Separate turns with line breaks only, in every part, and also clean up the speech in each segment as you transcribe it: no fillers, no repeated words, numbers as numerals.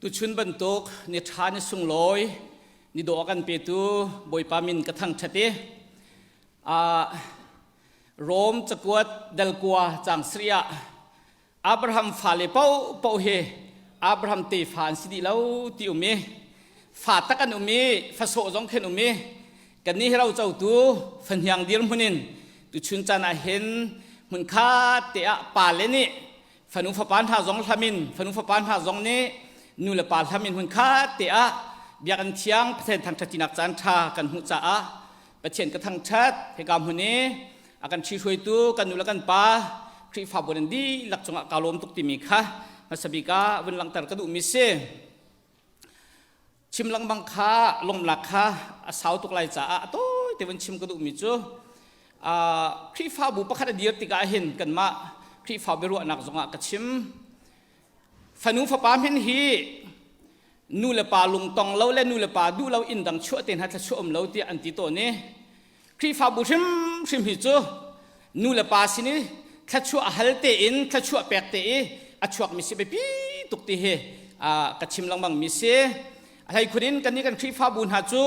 Tuchun bantuk ni ṭha ni sunglawi ni dawh a kan petu Bawipa min ka thangṭhat i Rom cakuat dalkua caang sarih ah Abraham fale paohpaoh hi Abraham tefa an si dih lo ti um i fa tak an um i fa sawh zong khin um i kannih hi rocotu fahniang dirhmun in tuchun caan ah hin hmunkhat te ah pale nih fanu fapa hna zong hlam in fanu fapa hna zong nih nu le pa hlam in hmunkhat te ah biakinn thiang Pathian thangṭhattinak caan ṭha kan hmuh caah Pathian ka thangṭhat. Hika hmun i a kan ṭhihruaitu kan nu le kan pa Khrihfabu nan dihlak cungah kaa lawm tuk timi kha hmasa bik ah vun langhter ka duhmi si. Chim lengmang kha lawmnak kha a sau tuk lai caah a tawi te vun chim ka duhmi cu Khrihfabu pakhat a dir tikah hin kanmah Khrihfa biaruahnak zongah ka chim. Fanu fapa hmin hi nu le pa lungtong lo le nu le pa duh lo inn dang chuah te hna thluachuah um lo tiah an ti tawn i Khrihfabu hrimhrim hi cu nu le pa sin i thluachuah a hal tein thluachuah pek te i a chuakmi si biapi tuk ti hi ka chim lengmang mi si. A hleikhun in kannih kan Khrihfabu hna cu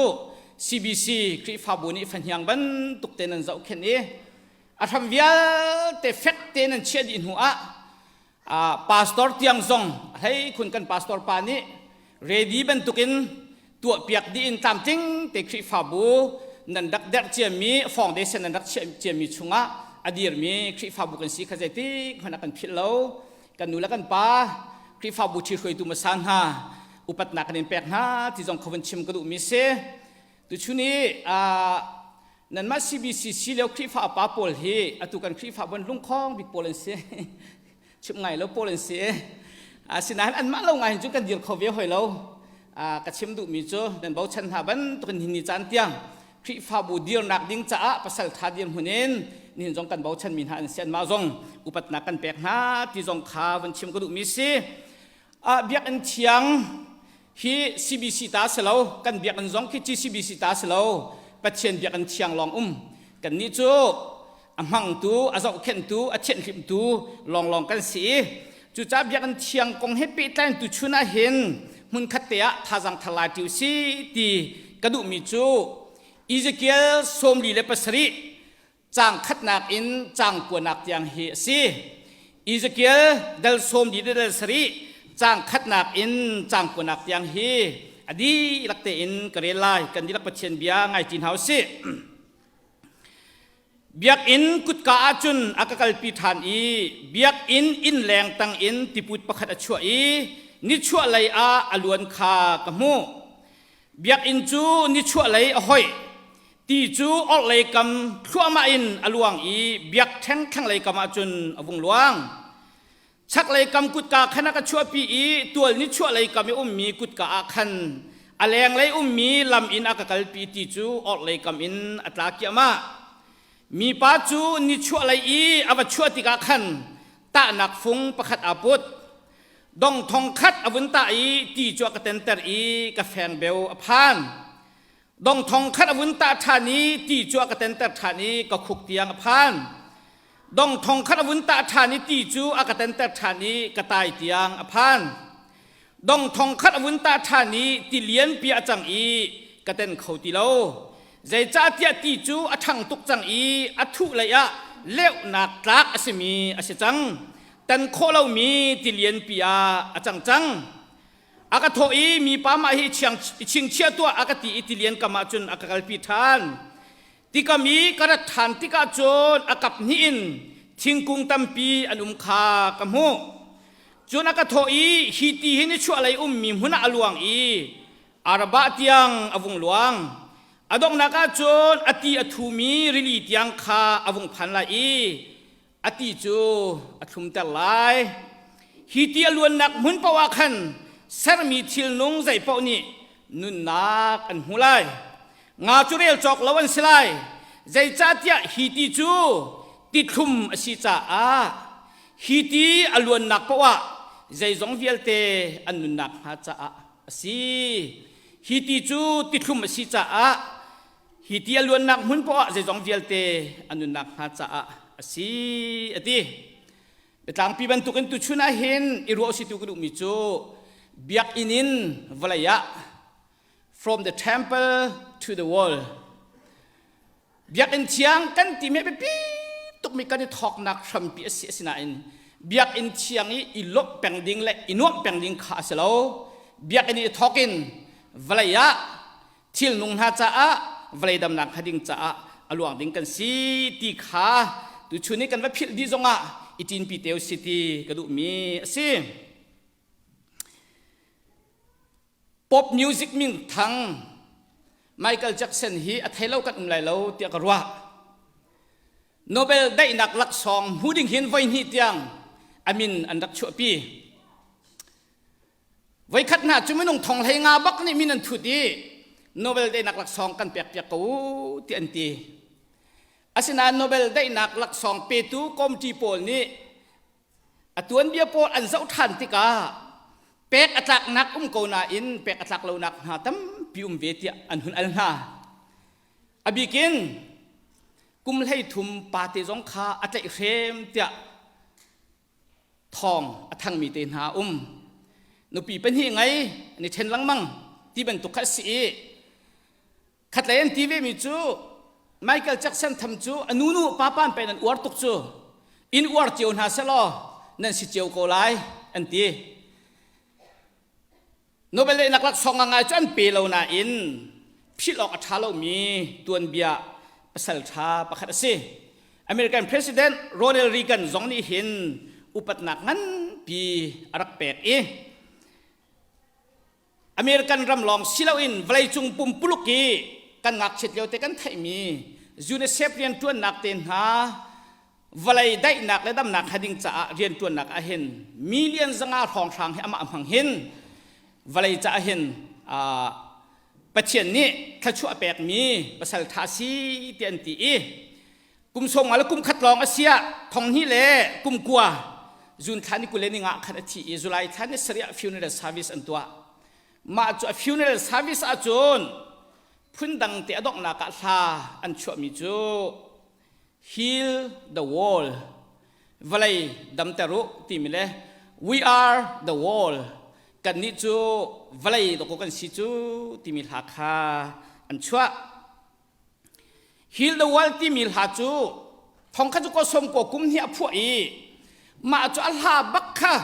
CBC Khrihfabu nih fahniang bantuk te nan zohkhenh i a hram vialte fek te nan chiah dih hnu ah pastor tiang zong hlei khun kan pastor pa nih ready bantukin tuahpiak dih in tlamtling te Khrihfabu nan rak derh ciami foundation nan rak chiah ciami chungah a dirmi Khrihfabu kan si kha zeitik hmanh a kan philh lo. Kan nu le kan pa Khrihfabu ṭhihruaitu hmasa hna upatnak kan in pek hna ti zong kha vun chim ka duhmi si. Tuchun i nanmah CBCC lio Khrihfa pa pawl hi atu kan Khrihfa bon lungkhong bik pawl an si. Chim ngai lo pawl an si. Asinain anmah lo ngai hin cu kan dir kho ve hoi lo. Ka chim duhmi cu nan bochan hna bantukin hin ni caan tiang Khrihfabu dirnak ding caah pasal tha dirhmun in nihin zong kan bochanmi hna an si. Anmah zong upatnak kan pek hna ti zong kha vun chim ka duhmi si. Biakinn thiang hi CBC ta si lo, kan biakinn zong khi GCBC ta si lo, Pathian biakinn thiang lawng um. Kannih cu a hmangtu, a zohkhenhtu, a thianhhlimhtu lawnglawng kan si i cucaah biakinn thiang kong he pehtlai tu chun ah hin hmunkhat te ah thazaang thar lai ṭi si ti ka duhmi cu Ezekiel 47 caang khatnak in caang kuanak tiang hi a si. Ezekiel dal sawm di dal sarih caang khatnak in caang kuanak tiang hi a dihlak tein ka rel lai. Kan dihlak Pathian bia ngai ṭi hna u sih. Biakinn kutka ah cun a ka kalpi ṭhan i biakinn innleng tangin tiput pakhat a chuah i nichuahlei ah a luan kha ka hmuh. Biakinn cu nichuahlei a hoih. Ti cu orhlei kam thluahmah in a luang i biakṭheng thlanglei kam ah cun a vung luang. Chaklei kam kutka khan a ka chuahpi i tual nichuahlei kam i ummi kutka ah khan a lenglei ummi lam in a ka kalpi. Ti cu orhlei kam in a tla kiahmah. Mipa cu nichuahlei i a va chuah tikah khan tahnak fung pakhat aa put. Dong thong khat a vun tah i ti cu a ka tenter i ka fengbeo a phan. Dong thong khat a vun tah ṭhan i ti cu a ka tenter ṭhan i ka khuk tiang a phan. Dong thong khat a vun tah ṭhan i ti cu a ka tenter ṭhan i ka tai tiang a phan. Dong thong khat a vun tah ṭhan i ti lianpi a cang i ka ten kho ti lo. Zeicahtiah ti cu a ṭhang tuk cang i a thuh lei ah leuhnak tlak a simi a si cang. Tan khawh lomi tilianpi ah a cang cang. A ka thawh i mipa mah hi chingchiah tuah a ka ti i tilian kam ah cun a ka kalpi ṭhan. Tikam i ka rat ṭhan tikah cun a kap hnih in thingkung tampi an um kha ka hmuh. Cun a ka thawh i hi ti hi nichuahlei ummi hmun ah a luang i Arabah tiang a vung luang. A donghnak ah cun a ti a thumi rili tiang kha a vung phan lai i a ti cu a thlumter lai. Hi ti a luannak hmun paoh ah khan sermi thilnung zei paoh nih nunnak an hmu lai. Nga cu rel cawk lo an si lai. Zeicahtiah hi ti cu ti thlum a si caah hi ti a luannak paoh ah zeizong vialte an nunnak hnga caah a si. Hi ti cu ti thlum a si caah Hi ti a luannak hmun poah zeizong vialte a nunnak hnga caah a si a ti. Biatlangpi bantukin tuchun ah hin i ruah usi tu ka duhmi cu. Biakinn in vawlei ah from the temple to the world. Biakinn thiang kan timi biapi tukmi kan i thawknak hrampi a si asinain biakinn thiang i i lawmh peng ding le i nuamh peng ding kha a si lo. Biakinn i thawk in vawlei ah thilnung hna caah vawlei damnak hnga ding caah a luang ding kan si ti kha tuchun i kan va philh dih zongah i ṭinpi te usih ti ka duhmi a si. Pop music minthang Michael Jackson hi a thei lo kan um lai lo tiah ka ruah. Nobel daihnak laksawng hmu ding hin voi hnih tiang a min an rak chuahpi. Voikhat hna cu minung thong hlei nga bak nih min an thut i Nobel daihnak laksawng kan pek piak ko ti an ti. Asinain Nobel daihnak laksawng petu committee pawl nih a tuanbia pawl an zoh ṭhan tikah pek a tlaknak um ko nain pek a tlak lonak hna tampi um ve tiah an hun al hna. A bikin kum 13 pate zong kha a tlaihhrem tiah thawng a thangmi te hna um nupi pahnih ngei an i ṭhen lengmang ti bantuk kha a si i khatlei an ti vemi cu Michael Jackson tham cu a nu nu papa an pen an uar tuk cu in uar cio hna selaw nan si cio ko lai an ti. Nobel daihnak laksawng ngai cu an pe lo nain philh awk a ṭha lomi tuanbia pasal ṭha pakhat a si. American President Ronald Reagan zong nih hin upatnak nganpi a rak pek i American ram lawng si loin vawleicung pumpuluk i kan ngakchiat lio te kan theihmi UNICEF rianṭuannak te hna vawlei daihnak le damnak hnga ding caah rianṭuannak ah hin million zanga hrawnghrang hi amah hmang hin vawlei caah hin Pathian nih thluachuah pekmi pasal ṭha si ti an ti i kum sawm nga le kum khat lawng a si ah thong hnih le kum kua June thla ni 20 le ni nga khan a thi i July thla ni sarih ah funeral service an tuah. Mah cu a funeral service ahcun phundang te a donghnak ah hla an chuahmi cu Heal the world vawlei damter u timi le We are the world kannih cu vawlei dawkaw kan si cu timi hla kha an chuah. Heal the world timi hla cu thong kha cu ko som ko kum hnih a phuah i mah cu a hla bak kha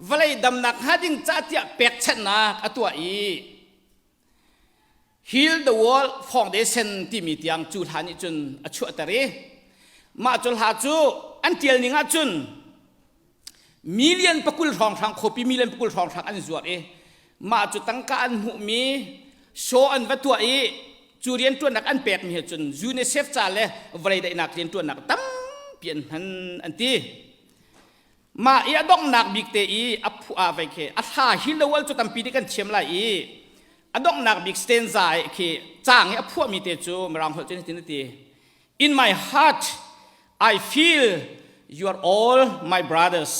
vawlei damnak hnga ding ca tiah pekchanhnak a tuah i Heal the World Foundation timi tiang cu hla nih cun a chuahter i mah cu hla cu an tial ning ahcun million pakul hrawnghrang khuapi million pakul hrawnghrang an zuar i mah cu tangka an hmuhmi show an va tuah i cu rianṭuannak an pekmi he cun UNICEF ca le vawlei daihnak rianṭuannak tampi an hman an ti. Mah i a donghnak bik te i a phu a vei khi a hla hi lowal cu tampi nih kan thiam lai i a donghnak bik stanza khi caang i a phuahmi te cu mirang holh cun hitin a ti In my heart I feel you are all my brothers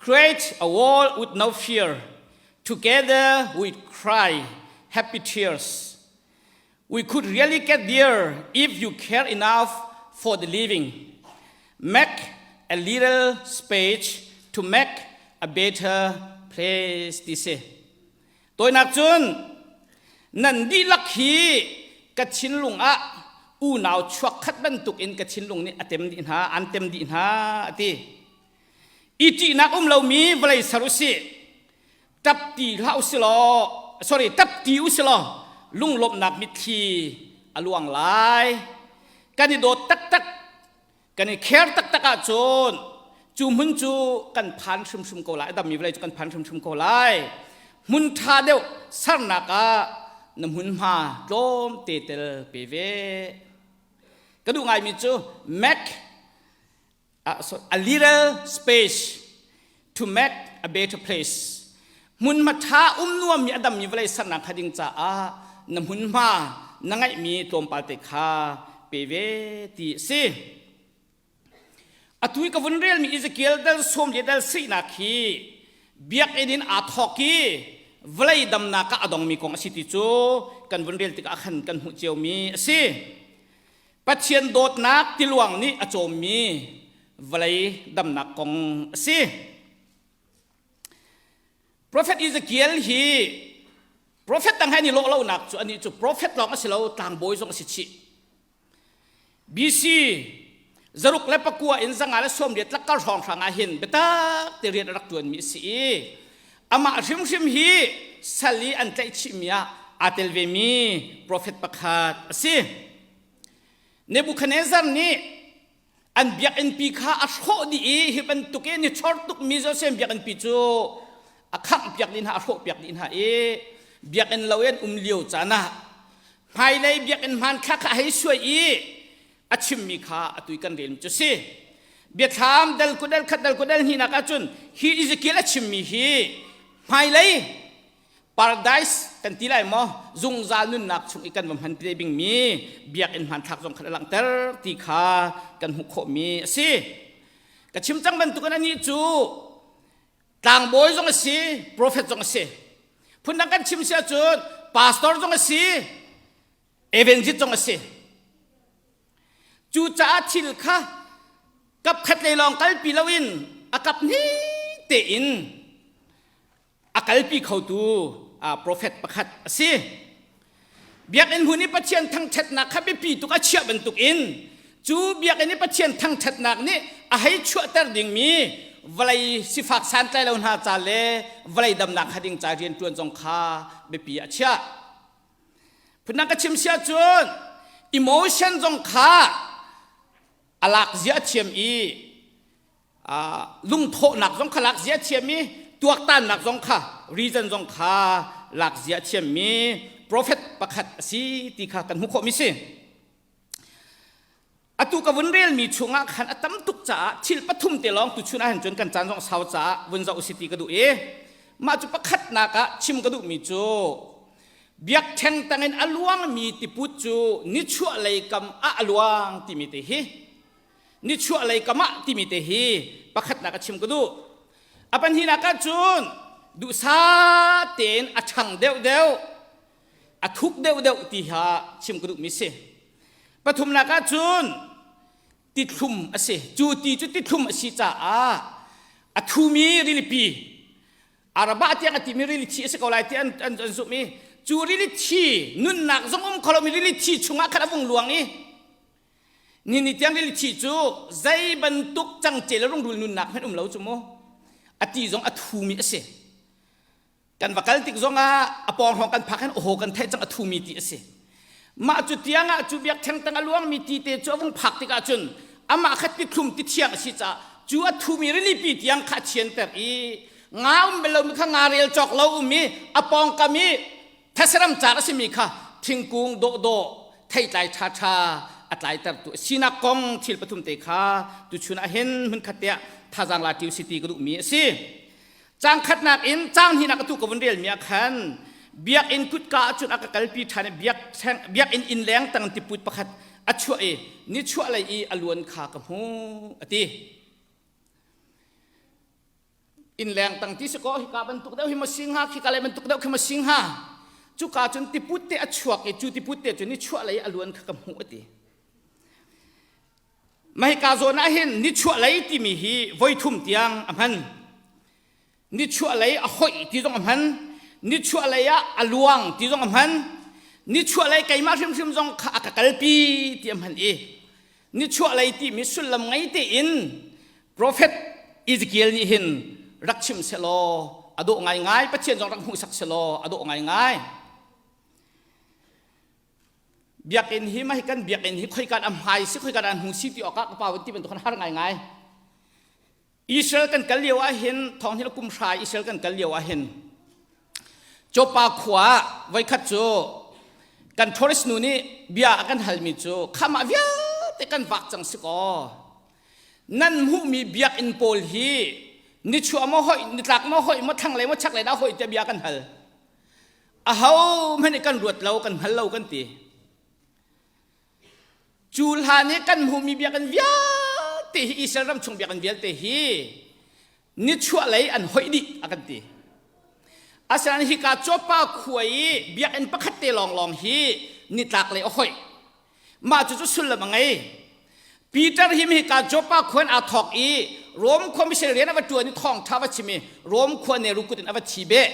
create a wall with no fear together we cry happy tears We could really get there if you care enough for the living. Make a little space to make a better place ti si. Toinak cun nan dihlak hi ka thinlung ah unau chuak khat bantuk in ka thinlung nih a tem dih hna, an tem dih hna a ti. I ṭihnak um lomi vawlei ser u sih. Tap ti hlah usih law sorry tap ti usih law lunglawmhnak mitthli a luang lai. Kan i dawt taktak kan i care taktak ahcun cu hmun cu kan phan hrimhrim ko lai. A dammi vawlei cu kan phan hrimhrim ko lai. Hmun ṭha deuh sernak ah na hmunhma tlawmte tel pe ve. Ka duh ngaimi cu make a little space to make a better place. Hmunhma ṭha um nuammi a dammi vawlei sernak hnga ding caah na hmunhma na ngeihmi tlawmpal te kha pe ve ti a si. Atu i ka vun relmi Ezekiel dal sawm le dal sihnak hi biakinn in aa thawk i vawlei damnak ah a dongmi kong a si ti cu kan vun rel tikah khan kan hmuh ciomi a si. Pathian dawtnak tiluang nih a cawmmi vawlei damnak kong a si. Prophet Ezekiel hi prophet dang he an i lawh lonak cu anih cu prophet lawng a si lo tlangbawi zong a si chih. BC 609 in 580 lakkar hrawnghrang ah hin biatak te rian a rak ṭuanmi a si i amah hrimhrim hi sal i an tlaihchihmi ah aa tel vemi prophet pakhat a si. Nebuchadnezzar nih an biakinnpi kha a hrawh dih i hi bantuk i ni chor tukmi Jerusalem biakinnpi cu a khanghpiak dih hna a hrawhpiak dih hna i biakinn lo i an um lio caan ah hmailei biakinn hmanthlak kha a hei suai i a chimmi kha atu i kan relmi cu si. Biathlam dal kut dal khat dal kut dal hnihnak ahcun hi Ezekiel a chimmi hi hmailei paradise kan ti lai maw zungzal nunnak chung i kan va hman te bingmi biakinn hmanthlak zong khan a langhter ti kha kan hmuh khawhmi a si. Ka chim cang bantukin anih cu tlangbawi zong a si, prophet zong a si. Phundang kan chim si ahcun pastor zong a si, evangelist zong a si. Cucaah thil kha kap khat lei lawng kalpi loin a kap hnih tein a kalpi khotu prophet pakhat a si. Biakinn hmun i Pathian thangṭhatnak kha biapi tuk a chiah bantukin cu biakinn i Pathian thangṭhatnak nih a hei chuahter dingmi vawlei sifak santlai lo hna ca le vawlei damnak hnga ding ca rianṭuan zong kha biapi a chiah. Phundang ka chim si ahcun emotion zong kha a lak zia a thiam i lungthawhnak zong kha lak zia thiam i tuaktannak zong kha reason zong kha lak zia thiammi prophet pakhat a si ti kha kan hmuh khawhmi si. Atu ka vun relmi chungah khan a tam tuk caah thil pathum te lawng tuchun ahhin cun kan caan zong sau caah vun zoh usi ti ka duh i mah cu pakhatnak ah chim ka duhmi cu biakṭheng tangin a luangmi tiput cu nichuah lei kam ah a luang timi te hi nichuah lei kam ah timi te hi pakhatnak a chim ka duh. A pahnihnak ah cun duhsah tein a ṭhang deuhdeuh a thuk deuhdeuh ti kha chim ka duhmi si. Pathumnak ah cun tithlum a si. Cu ti cu tithlum a si caah a thumi rilipi Arabah tiang a timi rili thi a si ko lai ti an, an, an zumh i cu rili thi nunnak zong um kho lomi rili thi chungah khan a vung luang i ni ni tiang rili thi cu zei bantuk cangcel le rungrul nunnak hmanh um lo cu mu a ti zong a thumi a si. Kan va kal tik zongah a pawng hrawng kan phak hin aw kan theih cang a thumi ti a si. Mah cu tiangah cu biakṭheng tang a luangmi ti te cu a vung phak tikah cun amah kha tithlum ti thiang a si caah cu a thumi rilipi tiang kha a thianter i nga um bel lomi kha nga rel cawk lo um i a pawngkam i thasaram car a simi kha thingkung dawhdawh theitlai ṭhaṭha a tlaitertu a sinak kong thil pathum te kha tuchun ah hin hmunkhat te ah thazaang la ṭi usih ti ka duhmi a si. Caang khatnak in caang hnihnak atu ka vun relmi ah khan biakinn kutka ah cun a ka kalpi ṭhan i biakinn innleng tang tiput pakhat a chuah i nichuah lei i a luan kha ka hmuh a ti. Innleng tang ti si kaw hika bantuk deuh hi maw si hnga khika lei bantuk deuh khi maw si hnga cuka cun tiput te a chuak i cu tiput te cu nichuah lei i a luan kha ka hmuh a ti. Mahika zawn ah hin nichuahlei timi hi voithum tiang a hman. Nichuahlei a hoih ti zong a hman. Nichuahlei ah a luang ti zong a hman. Nichuahlei keimah hrimhrim zong kha a ka kalpi ti a hman i nichuahlei timi sullam ngei tein profet Ezekiel nih hin rak chim selaw a dawh ngaingai Pathian zong rak hmuhsak selaw a dawh ngaingai. Biakinn hi mah hi kan biakinn hi khoikan a hmai si khoikan an hnu si ti awkah ka pa ti bantuk kan har ngaingai. Israel kan kal lio ah hin thong hi kum hra Israel kan kal lio ah hin Joppa khua voikhat cu kan tourist nu nih bia a kan halmi cu khamah vialte kan vak cang si kaw nan hmuhmi biakinn pawl hi nichuah maw hoih nitlak maw hoih maw thlanglei maw chaklei dah hoih tiah bia kan hal Aho hmanh nih kan ruat lo, kan hngal lo kan ti. Cu hlan i kan hmuhmi biakinn vialte hi Israel ram chung biakinn vialte hi nichuah lei an hoih dih a kan ti. Asinain hika Joppa khua i biakinn pakhat te lawnglawng hi nitlak lei a hoih. Mah cucu sullam a ngei. Peter hi hika Joppa khua in aa thawk i Rom khua missionary rian a va ṭuan i thawngṭha va chim i Rom khua Nero kut in a va thi beh.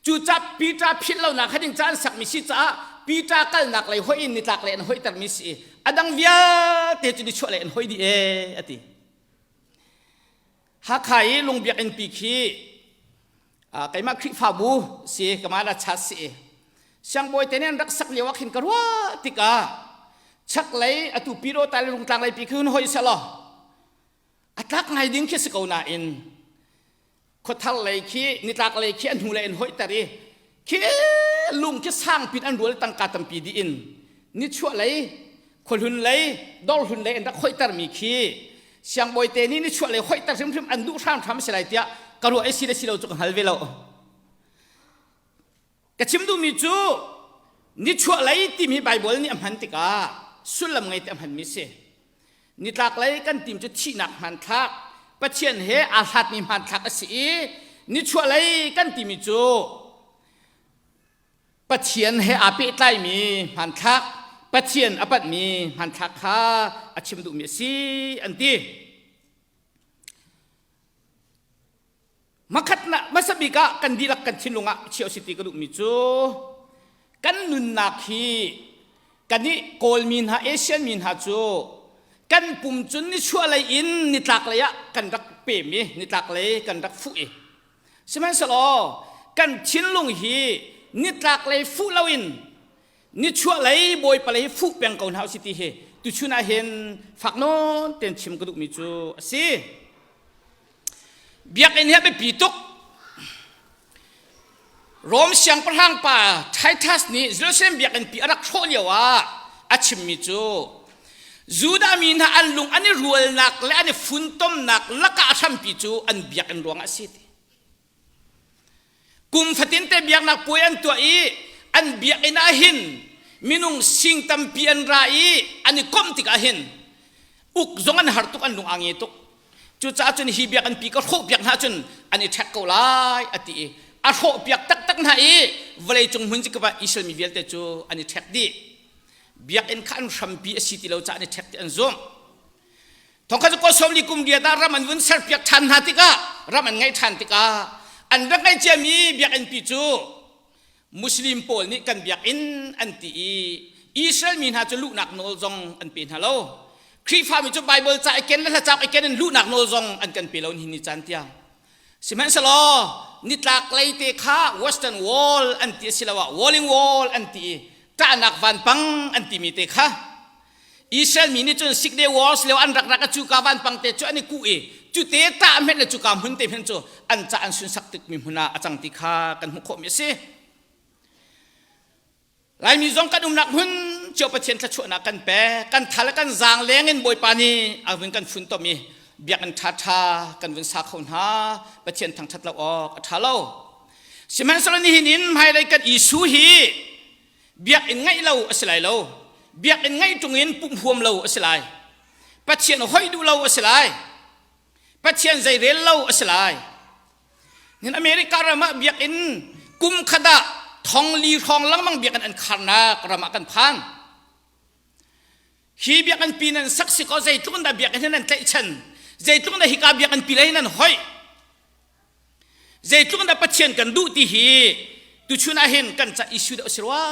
Cucaah Peter philh lonak kha ding ca an sakmi si caah Peter kalnak lei hoih in nitlak lei an hoihtermi si i a dang vialte cu nichuah lei an hoih dih ee a ti. Hakha i lungbiakinn pi khi keimah Khrihfabu si kamala chat si siangbawi te nih an rak sak lio ah khin ka ruah tikah chaklei atu piro tai le rungtlang lei pi khi hun hoi selaw a tlak ngai ding khi si ko nain khuathar lei khi nitlak lei khi an hnu lei an hoihter i khi lung khi sang pin an rual tangka tampi dih in nichuah lei khuahlun lei dawrhlun lei an rak hoihtermi khi siangbawi te nih nichuah lei hoihter hrimhrim an duh hramhram si lai tiah ka ruah i si le si lo cu ka hngal ve lo. Ka chim duhmi cu nichuah lei timi Baibal nih a hman tikah sullam ngei te a hmanmi si. Nitlak lei kan tim cu thihnak hmanthlak, Pathian he aa hlatmi hmanthlak a si i nichuah lei kan timi cu Pathian he aa pehtlaimi hmanthlak, Pathian a panhmi hmanthlak kha a chim duhmi a si an ti. Makhatnak hmasa bik ah kan dihlak kan thinlung ah chiah si ti ka duhmi cu kan nunnak hi kan i Kawlmi hna Asian mi hna cu kan pum cun nichuah lei in nitlak lei ah kan rak pem i nitlak lei kan rak fuh i sihmanhsehlaw kan thinlung hi nitlak lei fuh loin nichuah lei bawipa lei fuh peng ko hna usih ti hi tuchun ah hin fak nawn tein chim ka duhmi cu a si. Biakinn hi a biapi tuk. Rom siangpahrang pa Titus nih Jerusalem biakinn pi a rak hrawh lio ah a chimmi cu Judah mi hna an lung an i rualnak le an i funtomnak lakah a hrampi cu an biakinn ruangah a si ti. Kum fatinte biaknak puai an tuah i an biakinn ah hin minung sing tampi an ra i an i komh tikah hin uk zong an har tuk an lung aa nge tuk. Cucaah cun hi biakinn pi ka hrawhpiak hna cun an i ṭhek ko lai a ti i a hrawhpiak taktak hna i vawleicung hmun zikip ah Israel mi vialte cu an i ṭhek dih. Biakinn kha an hrampi a si ti lo caah an i ṭhek ti an zumh. Thongkhat cu kawsawmli kum riat ah ram an vun serpiak ṭhan hna tikah ram an ngeih ṭhan tikah an rak ngeih ciami biakinn pi cu Muslim pawl nih kan biakinn an ti i Israel mi hna cu luhnak nawl zong an pe hna lo. Khrihfami cu Baibal ca i ken le hla cauk i ken in luhnak nawl zong an kan pe lo nihin ni caan tiang. Sihmanhsehlaw nitlak lei te kha Western Wall an ti asiloah Walling Wall an ti i ṭahnak vanpang an timi te kha Israel mi nih cun Six Day Wars lio an rak rak a cuka vanpang te cu an i kuh i cute tah hmenh le cuka hmun te hmenh cu an ca an sunsak tukmi hmun ah a cang ti kha kan hmuh khawhmi a si. Laimi zong kan umnak hmun cio Pathian thluachuahnak kan pek kan tha le kan zaang leng in Bawipa nih a vun kan funtom i biakinn ṭhaṭha kan vun sa kho hna Pathian thangṭhat lo awk a ṭha lo. Sihmanhsehlaw nihin in hmailei kan Isu hi Biakinn ngaih lo a si lai lo. Biakinn ngaih ṭung in pumh huam lo a si lai. Pathian hoih duh lo a si lai. Pathian zeirel lo a si lai. Nin America ram ah biakinn kum khat ah thong li hrawng lengmang biakinn an kharnak ram ah kan phan. Hi biakinn pi nan sak si ko zeitluk in dah biakinn hi nan tlaihchan zeitluk in dah hika biakinn pi lei nan hoih Zeitluk in dah Pathian kan duh ti hi tuchun ah hin kan ca issue deuh a si rua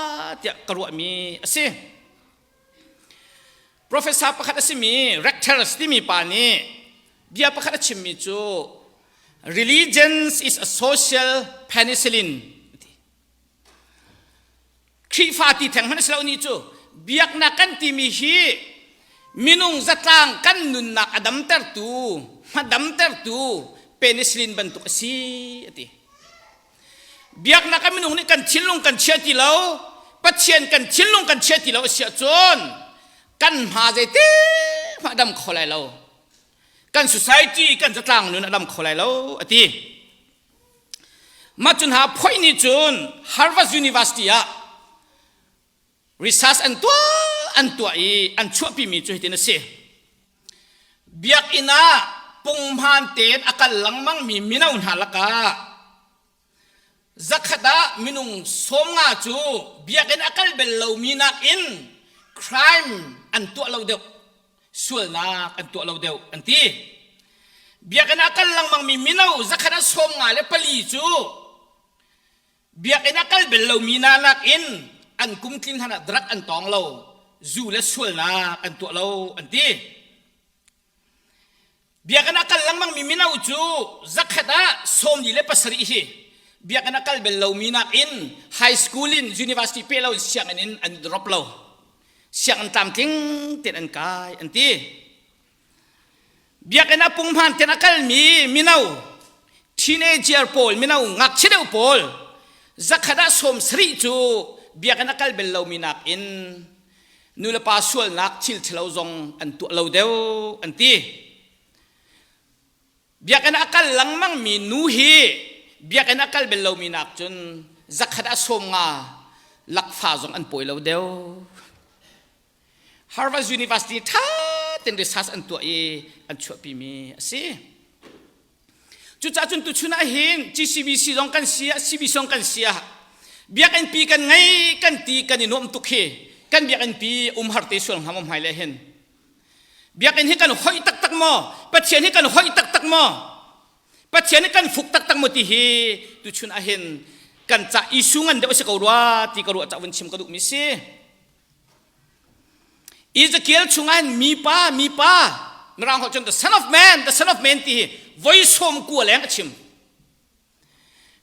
tiah ka ruahmi a si. Professor pakhat a simi Rectors timi pa nih bia pakhat a chimmi cu religion is a social penicillin Khrihfa ti theng hmanh a si lo ni cu biaknak kan timi hi minung zatlang kan nunnak a damtertu hmadamtertu penicillin bantuk a si a ti. Biaknak a minung nih kan thinlung kan chia ti lo Pathian kan thinlung kan chia ti lo a si ahcun kan hma zeiti hmah dam kho lai lo kan society kan zatlang nun a dam kho lai lo a ti. Mah cu hna phoih nih cun Harvard University ah research an tuah an tuah i an chuahpimi cu hitin a si. Biakinn ah punghman tein a kal lengmangmi mino hna lakah zakhat ah minung 50 cu biakinn a kal bel lomi nakin crime an tuah lo deuh. sualnak an tuah lo deuh an ti. Biakinn ah kal lengmangmi mino zakhat ah 54 cu biakinn ah kal bel lomi hna nakin an kum tlin hlan ah drug an tawng lo, zu le sualnak an tuah lo an ti. Biakinn ah kal lengmangmi mino cu zakhat ah 47 hi biakinn ah kal bel lomi nakin high school in university pe lo in sianginn in an drop lo. Sianginn tlamtling tein an kai an ti. Biakinn ah punghman tein a kalmi mino teenager pawl mino ngakchia deuh pawl zakhat ah 70 cu biakinn a kal bel lomi nakin nulepa sualnak thil ṭhalo zong an tuah lo deuh an ti. Biakinn a kal lengmangmi nu hi biakinn a kal bel lomi nak cun zakhat ah 50 lakfa zong an pawi lo deuh. Harvard University ṭha tein research an tuah i an chuahpimi a si. Cucaah cun tuchun ah hin GCBC zong kan si ah CBC zong kan si ah biakinn pi kan ngei kan ti kan i nuam tuk hi kan biakinn pi umhar te sual hnga maw hmai le hin biakinn hi kan hoih taktak maw Pathian hi kan hoih taktak maw Pathian hi kan fuk taktak maw ti hi tuchun ah hin kan ca isu ngan deuh a si ko rua ti ka ruah ca vun chim ka duhmi si. Ezekiel chungah hin mipa mipa mirang holh cun the son of man the son of man ti hi voi 90 leng a chim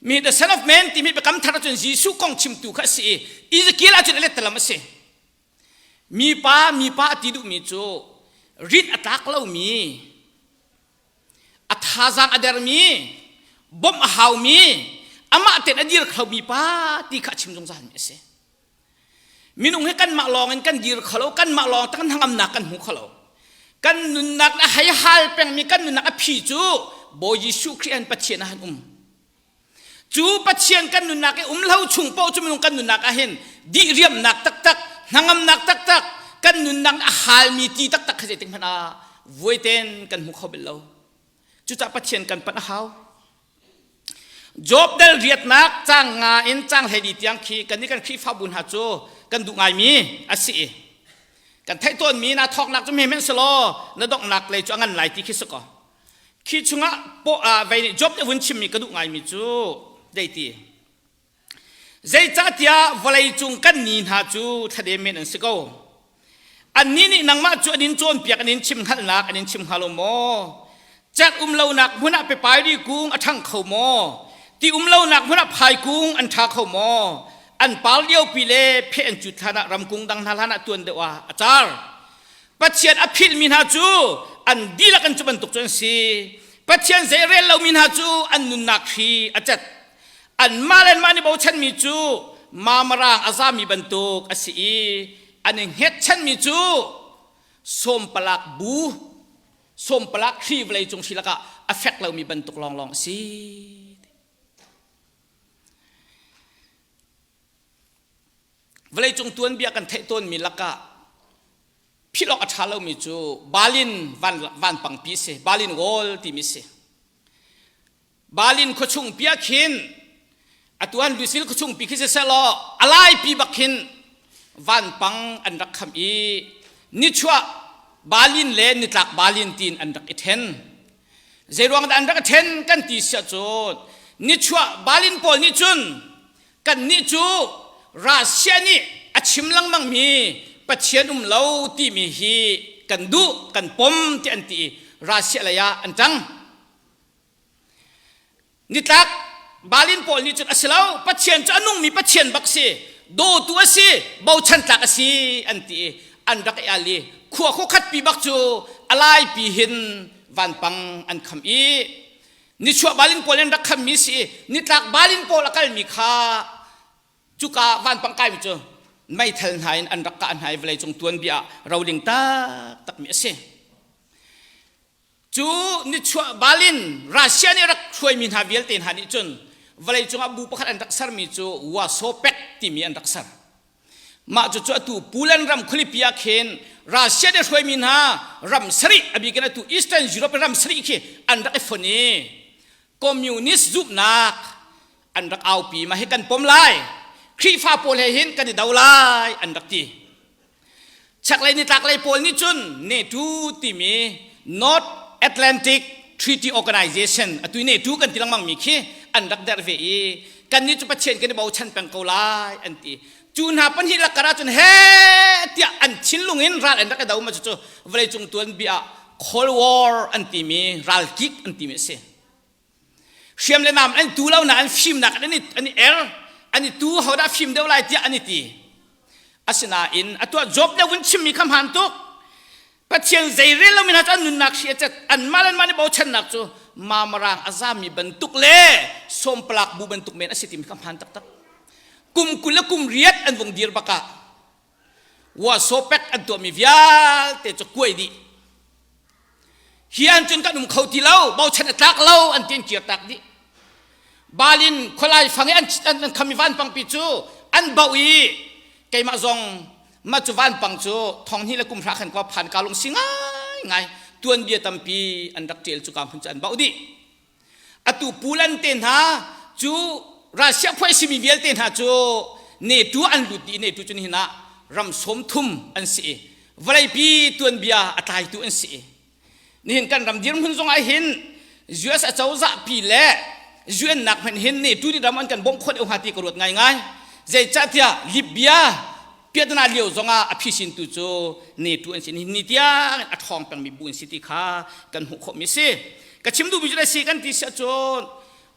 mi the son of man timi biakam thar ahcun Jesuh kong chimtu kha a si i Ezekiel ahcun a lettalam a si mipa mipa a ti duhmi cu rit a tlak lomi a thazaang a dermi bawmh a haumi amah ten a dir khomi pa ti kha a chim zungzalmi a si Minung hi kanmah lawng in kan dir kho lo, kanmah lawng kan hnangamnak kan hmu kho lo. Kan nunnak le hei hal pengmi kan nunnak a phi cu Bawi Jesuh Khrih an Pathian ah han um. Cu Pathian kan nunnak i um lo chung paoh cu minung kan nunnak ah hin dihriamnak taktak, hnangamnak taktak, kan nunnak a halmi ti taktak kha zeitik hmanh ah vuaiten kan hmu kho bel lo. Cucaah Pathian kan panh a hau. Job dal riatnak cang nga in cang 14 tiang khi kan nih kan Khrihfabu hna cu kan duh ngaimi a si i kan theih tawnmi na thawknak cu hme selaw na donghnak lei cu a ngan lai ti khi si ko. Khi chungah vei nih Job nih vun chimmi ka duh ngaimi cu deiti Zeicahtiah vawleicung kan ni hna cu thladem men an si ko. Annih nih nangmah cu an in cawnpiak, an in chim hngalhnak an in chim hnga lo maw? Cerh um lonak hmun ah pepairi kung a ṭhang kho maw? Ti um lonak hmun ah phaikung an ṭha kho maw? An par liopi le pheh an cut hlan ah ramkung dang hna hlan ah tuan deuh ah a car. Pathian a philhmi hna cu an dihlak in cu bantuk cu an si. Pathian zei rel lomi hna cu an nunnak hri a cet. Anmah le anmah an i bochanmi cu mamarang a zami bantuk a si i an i hngetchanmi cu sawmpalak bu, sawmpalak hri vawleicung hri lakah a fek lomi bantuk lawnglawng a si. Vawleicung tuanbia kan theih tawnmi lakah philh awk a ṭha lomi cu Berlin vanpangpi a si, Berlin Wall timi a si. Balin khuachung pi ah khin atuan Lusil khuachung pi khi siseh law a laipi bak khin vanpang an rak kham i nichuah Balin le nitlak Balin tiin an rak i then. Zeiruang dah an rak i then kan ti siah cun nichuah Balin pawl nih cun kannih cu Russia nih a chim lengmang mi Pathian um lo timi hi kan duh kan pom ti an ti i Russia lei ah an ṭang. Nitlak Balin pawl nih cun a si lo, Pathian cu a nungmi Pathian bak si, dawtu a si, bochan tlak a si an ti i an rak i al i khua khuakhat pi bak cu a laipi hin vanpang an kham i nichuah Balin pawl an rak khammi si i nitlak Balin pawl a kalmi kha cuka vanpang kaimi cu meithal hna in an rak kah hna i vawleicung tuanbia ah roling taktakmi a si. Cu nichuah Berlin Russia nih rak hruaimi hna vialte hna nih cun vawleicung ah bu pakhat an rak sermi cu Warsaw Pact timi an rak ser. Mah cucu atu Poland ram khualipi ah khin Russia nih hruaimi hna ram sarih a bik in atu Eastern Europe ram sarih khi an rak i fon i communist zumhnak an rak aupi mah hi kan pom lai Khrihfa pawl he hin kan i do lai an rak ti. Chaklei nitlaklei pawl nih cun NATO timi North Atlantic Treaty Organization atu i NATO kan ti lengmang mi khi an rak derh ve i kannih cu Pathian kan i bochan peng ko lai an ti. Cu hna pahnih lakar ahcun he tiah an thinlung in ral an rak i do ma cucu vawleicung tuanbia ah Cold War an timi ralkik an timi a si. Hriam le nam an tu lo na an fimnak an i an i er an i tu hodah fim deuh lai tiah an i ti. Asinain atuah Job le vun chimmi kha hmaan tuk. Pathian zeirel lomi hna cu an nunnak hri a cet. Anmah le anmah nih bochannak cu mamarang a zami bantuk le sawmpalak bu bantuk men a si timi kha hmaan taktak. Kum 20 le kum riat an vung dir bakah Warsaw Pact an tuahmi vialte cu kuai dih. Hi an cun kan um kho ti lo, bochan a tlak lo an ti an kirtak dih. Balin khualai fang i an, an, an kham i vanpangpi cu an bauh i keimah zong mah cu vanpang cu thong hnih le kum hra khan kua phan ka lung si ngai ngai tuanbia tampi an rak ṭial cu ka hmun cu an bauh dih. Atu Pulan te hna cu Russia phuai simi vialte hna cu NATO an lut dih NATO cu nihin ah ram 30 an si i vawleipi tuanbia a tlaitu an si i nihin kan ram dirhmun zong ah hin US acozah pi le UN nak hmanh hin NATO nih ram an kan bawmh khawh deuh hnga ti ka ruat ngaingai. Zeicahtiah Libya piahtana lio zongah a phisintu cu NATO an si. Nihin ni tiang a ṭhawng pengmi bu an si ti kha kan hmuh khawhmi a si. Ka chim duhmi cu si kan ti si ahcun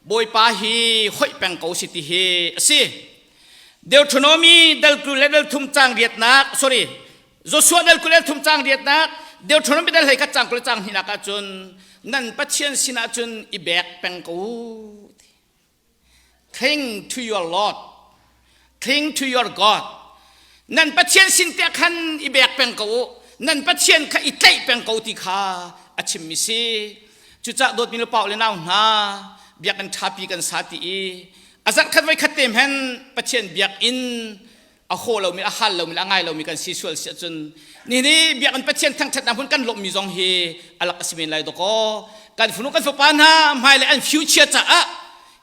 Bawipa hi hoih peng ko si ti hi a si. Deuteronomy dal 20 le dal thum cang riatnak sorry Joshua dal 20 le thum cang riatnak Deuteronomy dal hlei khat cang 20 cang hnihnak ahcun nan Pathian sinah cun i bek peng ko u. Cling to your Lord. Cling to your God. Nan Pathian sin te khan i bek peng ko u. Nan Pathian kha i tlaih peng ko ti kha a chimmi si. Cucah dawtmi le pau le nau hna biakinn ṭhapi kan sa ti i a zarh khat voi khat te hmenh Pathian biakinn a haw lomi a hal lomi le a ngai lomi kan si sual si ahcun ni ni biakinn Pathian thangṭhatnak hmun kan lawmhmi zong hi a lak a si men lai dawkaw kan fanu kan fapa hna hmailei an future caah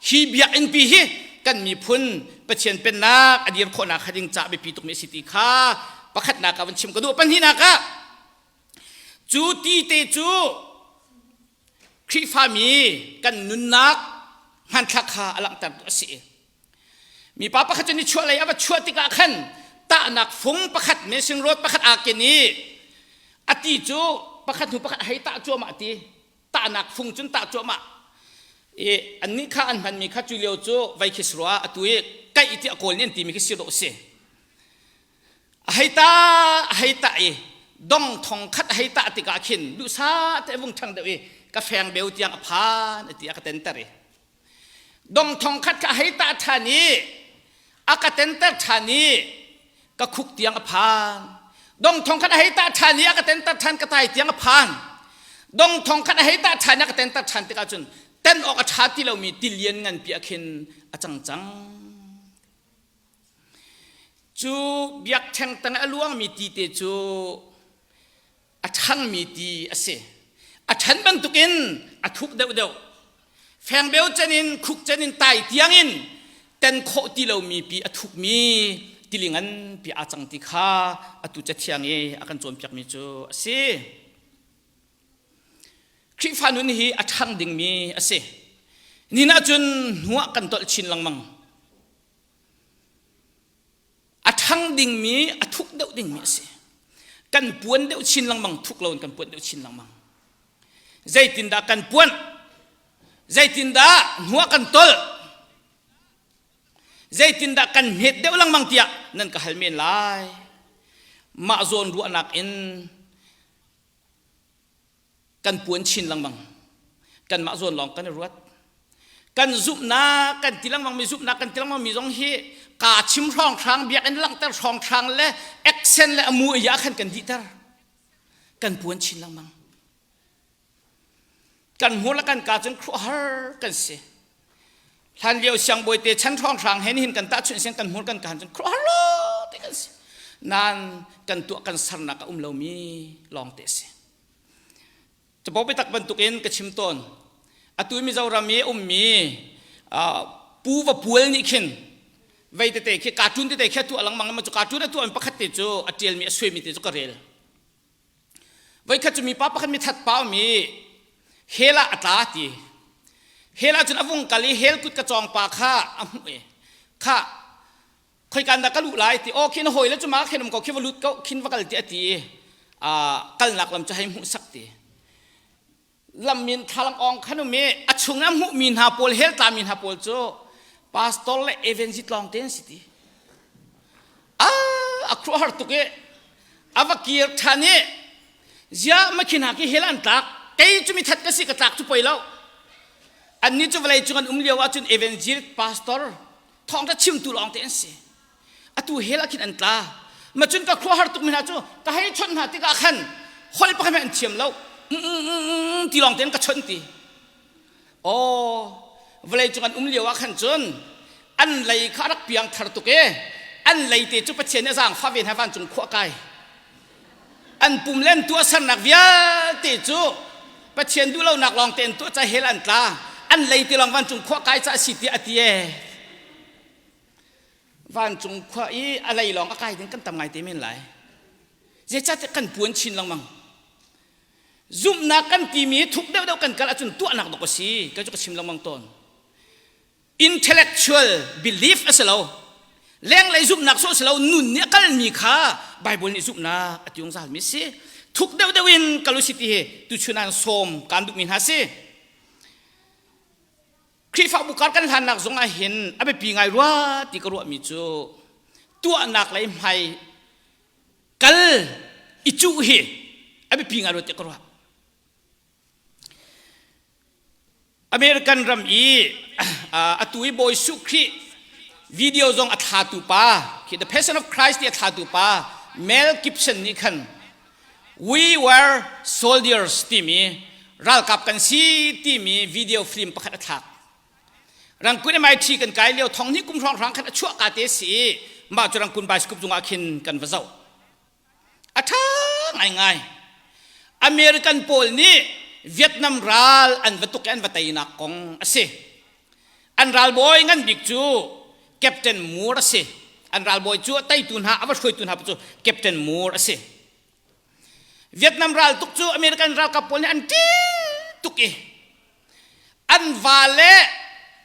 hi biakinn pi hi kan miphun Pathian pennak a dir khawhnak hnga ding caah biapi tukmi a si ti kha pakhatnak ah van chim ka duh pahnihnak ah cu ti te cu Khrihfami kan nunnak hmanthlak kha a langhtertu a si. Mipa pakhat cu nichuahlei a va chuah tikah khan tahnak fung pakhat messing road pakhat aa ken i a ti cu pakhat hnu pakhat a hei tah cuahmah ti tahnak fung cun tah cuahmah i annih kha an hmanmi kha cu lio cu vei khi si rua atu i kaih ti a kawl nih an timi khi si dawh si a hei ta a hei tah i dong thong khat a hei tah tikah khin duhsah te vung ṭhang deuh i ka feng beu tiang a phan a ti a ka tenter i Dong thong khat kha a hei tah ṭhan i a ka tenter ṭhan i ka khuk tiang a phan. Dong thong khat a hei tah ṭhan i a ka tenter ṭhan ka tai tiang a phan. Dong thong khat a hei tah ṭhan i a ka tenter ṭhan tikah cun ten awk a ṭha ti lomi tilian nganpi ah khin a cang cang. Cu biakṭheng tang a luangmi ti te cu a ṭhangmi ti a si. A ṭhan bantukin a thuk deuhdeuh. Fengbeo cen in khuk cen in tai tiangin ten khawh ti lomi pi a thukmi tili nganpi aa cang ti kha atu cathiang i a kan cawnpiakmi cu a si. Khrihfa nun hi a ṭhang dingmi a si. Nihin ahcun hnuah kan tolh chin lengmang. A ṭhang dingmi, a thuk deuh dingmi a si. Kan puan deuh chin lengmang, thuk loin kan puan deuh chin lengmang. Zeitindah kan puan? Zeitindah hnuah kan tolh? Zeitindah kan hmet deuh lengmang tiah nan ka hal men lai. Mah zawn ruahnak in kan puan chin lengmang kanmah zawn lawng kan i ruat kan zumhnak kan ti lengmang mi zumhnak kan ti lengmang mi zong hi kaa chim hrawnghrang biakinn langhter hrawnghrang le accent le amu iya khan kan dihter kan puan chin lengmang kan hmur le kan kaa cun khuahar kan si hlan lio siangbawi te chan hrawnghrang he nihin kan tahchunh siang kan hmur kan kaan cun khuahar lo te kan si nan kan tuah kan sarnak a um lomi lawng te si Capo biatak bantukin ka chim tawn. Atu Mizoram i ummi Pu Va Pual nih khin Vei tete khi cartoon tete khi a tuah lengmang ma cu cartoon a tuah pakhat te cu a ṭialmi a suaimi te cu ka rel. Voikhat cu mipa pakhat mithat pa um i hell ah a tla ti. Hell ah cun a vung kal i hell kut ka cawng pa kha a hmuh i kha khoikan dah ka luh lai ti aw khin hawi le cu ma khin um ko khi va lut ko khin va kal ti a ti i kalnak lam cu hei hmuh sak ti. Lam in thlalang awng khan um i a chung a hmuhmi hna pawl hell tlami hna pawl cu pastor le evangelist lawng te an si ti. A khuaruahhar tuk i a va kir ṭhan i ziah makhi hna khi hell an tlak kei cu mithat ka si ka tlak cu poi lo annih cu vawlei cung an um lio ahcun evangelist pastor thawngṭha chimtu lawng te an si atu hell ah khin an tla ma cun ka khuaruahhar tuk mi hna cu ka hei chawnh hna tikah khan holh pakhat hmanh an thiam lo ti lawng tein ka chawnh ti Aw, vawlei cung an um lio ah khan cun an lei kha a rak piang thar tuk i an lei te cu Pathian nih a zaangfah ve hna vancung khua kai. An pum le an tuahsernak vialte cu Pathian duhlonak lawng te an tuah ca hell an tla. An lei te lawng vancung khua kai ca a si tiah a ti ee. Vancung khua i a lei lawng a kai ding kan tam ngai te men lai. Zeicahtiah kan puan chin lengmang. Zumhnak kan timi thuk deuhdeuh kan kal ahcun tuahnak dawk a si ka cu ka chim lengmang tawn. Intellectual belief a si lo. Lenglei zumhnak sawh a si lo. Nun nih a kalmi kha Bible nih zumhnak a ti zungzalmi a si. Thuk deuhdeuh in kal u si ti hi tuchun ah sawm kaan duhmi hna si. Khrihfabu kar kan hlannak zong ah hin a biapi ngai rua ti ka ruahmi cu tuahnak lei hmai kal i cuh hi a biapi ngai rua tiah ka ruah. American ram i atu i Bawi Suh Khrih video zong a thlatu pa khi The Passion of Christ ti a thlatu pa Mel Gibson nih khan We Were Soldiers timi ralkap kan si timi video film pakhat a thlak. Rangkun MIT kan kai lio thong hnih kum hrawnghrang khan a chuah ka te si i mah cu Rangkun bioscope zungah khin kan va zoh. A ṭha ngaingai. American pawl nih Vietnam ral an va tuk i an va teinak kong a si. An ralbawi ngan bik cu Captain Moore a si. An ralbawi cu a teitu hna, a va hruaitu hna cu Captain Moore a si. Vietnam ral tuk cu American ralkap pawl nih an ṭih tuk i an va le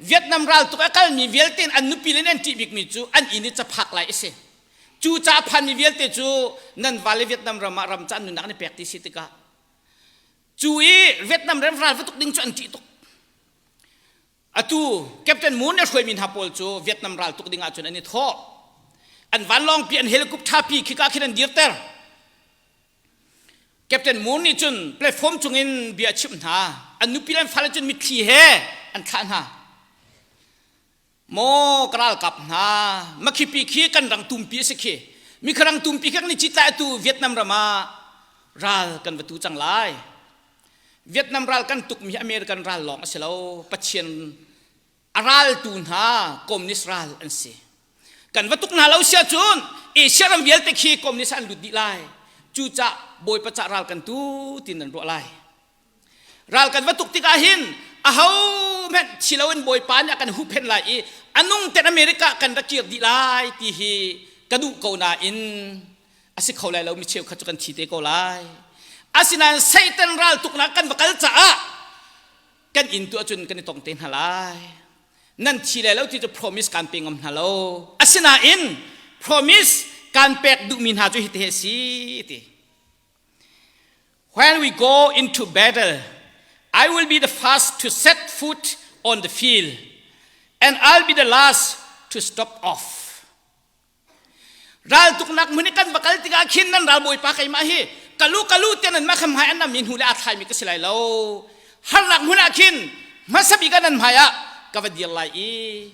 Vietnam ral tuk a kalmi vialte in an nupi le an ṭih bikmi cu an inn i caphak lai a si. Cu ca a phanmi vialte cu nan va le Vietnam ram ah ram ca an nunnak an i pek ti si tikah cu i Vietnam ram ral va tuk ding cu an ṭih tuk. Atu Captain Moon a hruaimi hna pawl cu Vietnam ral tuk ding ahcun an i thawh. An vanlawngpi an helicopter pi khika khin an dirter. Captain Moon nih cun platform cungin bia a chimh hna. An nupi le an fale cun mitthli he an thlah hna. Maw ka ralkap hna, makhipi khi kan rang tumpi a si khi. Mikharang tumpi khi kan i cit lai atu Vietnam ram ah ral kan va tu cang lai. Vietnam ral kan tukmi hi American ral lawng a si lo. Pathian a raltu hna communist ral an si. Kan va tuk hna lo si ahcun Asia ram vialte khi communist an lut dih lai. Cucah Bawipa cah ral kan tu tin nan ruah lai. Ral kan va tuk tikah hin aho hmanh thi loin Bawipa nih a kan huhphenh lai i a nung ten America kan ra kir dih lai ti hi ka duh ko nain a si kho lai lo mi cheukhat cu kan thi te ko lai asinain Satan ral tuknak kan va kal caah kan inn tu ahcun kan i tong te hna lai nan thi lai lo ti cu promise kan pe ngam hna lo asinain promise kan pek duhmi hna cu hi te a si ti When we go into battle, I will be the first to set foot on the field, and I'll be the last to stop off. Raltuknak hmun i kan va kal tikah khin nan ralbawipa keimah hi kalu kalu tiah nan mah kha hmai an nammi hnu le aa thlaimi ka si lai lo. Harnak hmun ah khin hmasa bik ah nan hmai ah ka va dir lai i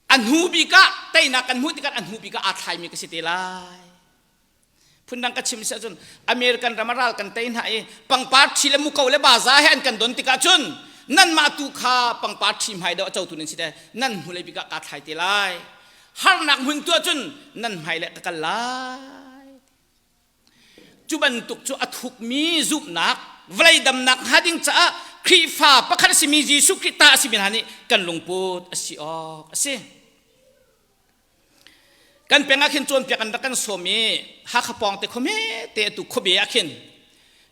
a hnu bik ah teinak kan hmuh tikah a hnu bik ah aa thlaimi ka si te lai. Phundang ka chim si ahcun American ram a ral kan tei hna i pangpar ṭhi le muko le baza he an kan don tikah cun nanmah tu kha pangpar ṭhi hmai deuh a cotu nan si te nan hnulei bik ah kaa thlai te lai. Harnak hmun tu ahcun nan hmai le ka kal lai. Cu bantuk cu a thukmi zumhnak vawlei damnak hnga ding caah Khrihfa pakhat a simi Jesuh Khrih ta a simi hna nih kan lungput a si awk a si. Kan peng ah khin cawnpiak an rak kan sawm i Hakha pawng te khuame te atu khuabe ah khin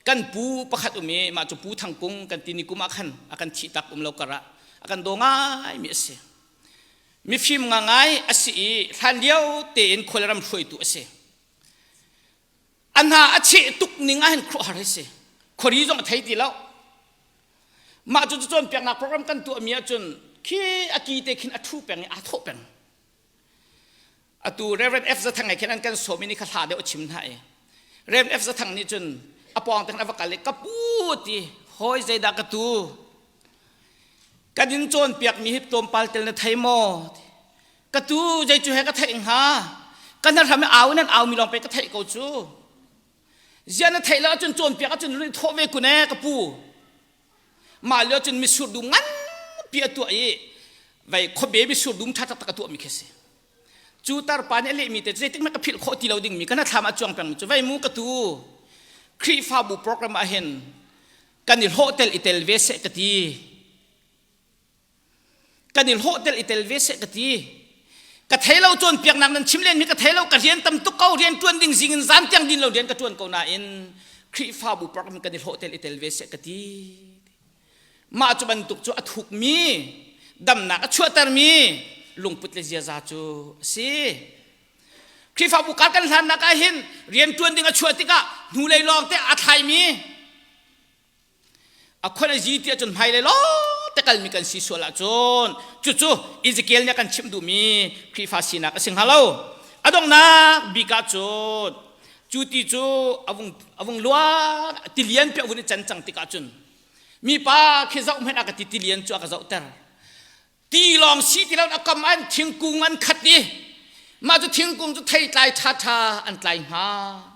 kan pu pakhat um i mah cu Pu Thang Kung kan ti ni kum ah khan a kan thih tak um lo kar ah a kan daw ngai mi a si. Mifim ngangai a si i hlan lio tein khualram hruaitu a si. A hna a cheh tuk ning ah hin khuahar hi si. Khuari zong a thei ti lo. Mah cu cawnpiaknak program kan tuahmi ahcun khi a ki te khin a ṭhu peng i aa thawh peng. Atu Reverend F. Zathang he khin an kan sawm i ni kha hla deuh a chim hna i Reverend F. Zathang nih cun a pawng te khan a va kal i ka pu ti hawi zeidah ka tu kan in cawnpiakmi hi tlawmpal tel na thei maw ka tu zei cu he ka theih hnga ka hna hram i au in an au mi lawng pe ka theih ko cu zia na theih lo ahcun cawnpiak ahcun run i thawh ve kun e ka pu mah lio cun misur dum nganpi a tuah i vei khuabe misur dum ṭha taktak a tuahmi khi si cu tarpa nih a lehmi te zeitik hmanh ka philh khawh ti lo dingmi ka hnathlam ah cuang pengmi cu vei mu ka tu Khrihfabu program ah hin kan i hlawh tel i tel ve seh ka ti Kan i hlawh tel i tel ve seh ka ti. Ka thei lo cawnpiaknak nan chim len mi ka thei lo ka rian tam tuk ko rian ṭuan ding zing in zan tiang din lo rian ka ṭuan ko nain Khrihfabu program kan i hlawh tel i tel ve seh ka ti. Mah cu bantuk cu a thukmi damnak a chuahtermi lungput le ziaza cu a si. Khrihfabu kar kan hlannak ah hin rian ṭuan ding a chuah tikah hnulei lawng te a thlaimi A khon a zi ti ahcun hmailei lawng te kalmi kan si sual ahcun cucu Ezekiel nih a kan chimh duhmi Khrihfa sinak a si hnga lo. A donghnak bik ahcun cu ti cu a vung, a vung luang tilian pi a vun i can cang tikah cun mipa khi zoh hmanh a ka ti tilian cu a ka zohter. Ti lawng si ti lo a kam an thingkung an khat i mah cu thingkung cu theitlai ṭhaṭha an tlai hna.